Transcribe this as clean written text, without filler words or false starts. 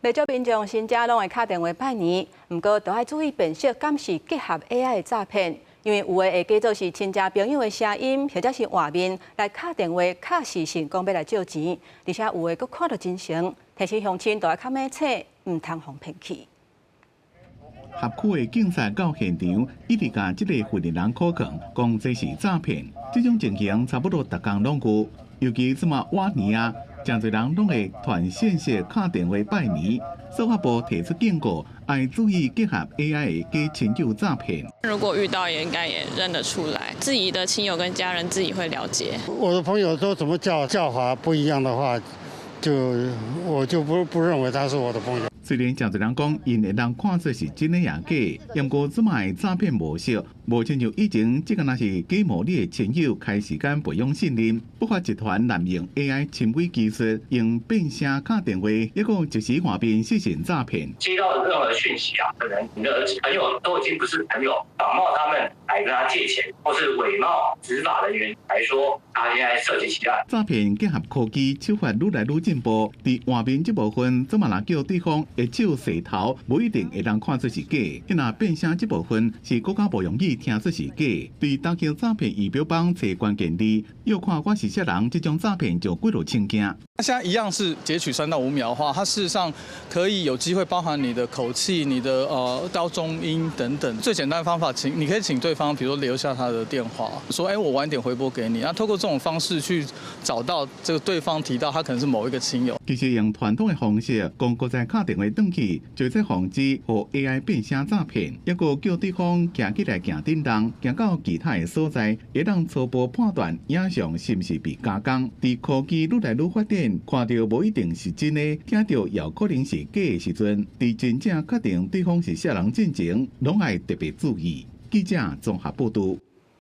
袂少民眾新正攏會敲電話拜年，毋過都愛注意辨識敢是結合 AI 的詐騙，因為有的會假做是親戚朋友的聲音，或者是畫面來敲電話敲視訊，講欲來借錢，而且有的閣看著真誠，提醒鄉親都愛較猛醒，毋通予騙去。轄區的警察到現場，一直共這個負責人口供，講這是詐騙。這種情形差不多逐工攏有，尤其這馬晚年啊，誠濟人攏會傳訊息、敲電話拜年。司法部提出警告，愛注意結合 AI 的假親友詐騙。如果遇到，也應該也認得出來，自己的親友跟家人自己會了解。我的朋友都怎麼叫叫法不一樣的話，就我就不認為他是我的朋友。雖然誠濟人講，𪜶會當看出是真的抑假，毋過這馬的詐騙模式，無親像以前，這個若是假冒你的親友，開時間培養信任，不法集團濫用 AI 深偽技術，用變聲敲電話，抑閣即時畫面實行詐騙。接到任何訊息啊，可能你的朋友都已經不是朋友，仿冒他們來跟他借錢，或是偽冒執法人員來說，他現在涉及其他詐騙結合科技手法愈來愈進步，佇畫面這部分，這馬若叫對方下手洗頭，無一定會當看出是假。若變聲這部分是閣較無容易聽出是假。對打擊詐騙儀表板揣關鍵字，欲看我是啥人，這種詐騙就幾落清驚。那現在一樣是截取3到5秒的話，它事實上可以有機會包含你的口氣、你的高中音等等。最簡單的方法，請你可以請對方，比如說留下他的電話，說：哎，我晚點回撥給你。那透過這種方式去找到這個對方提到他可能是某一個親友。其實用傳統的方式，講閣再敲電話轉去，就會防止予 AI 變聲詐騙，抑閣叫對方行起來行振動，行到其他的所在，會當初步判斷影像是毋是被加工。佇科技愈來愈發展，看著無一定是真的，聽著也可能是假的時陣，佇真正確定對方是啥人進前，攏愛特別注意。記者綜合報導。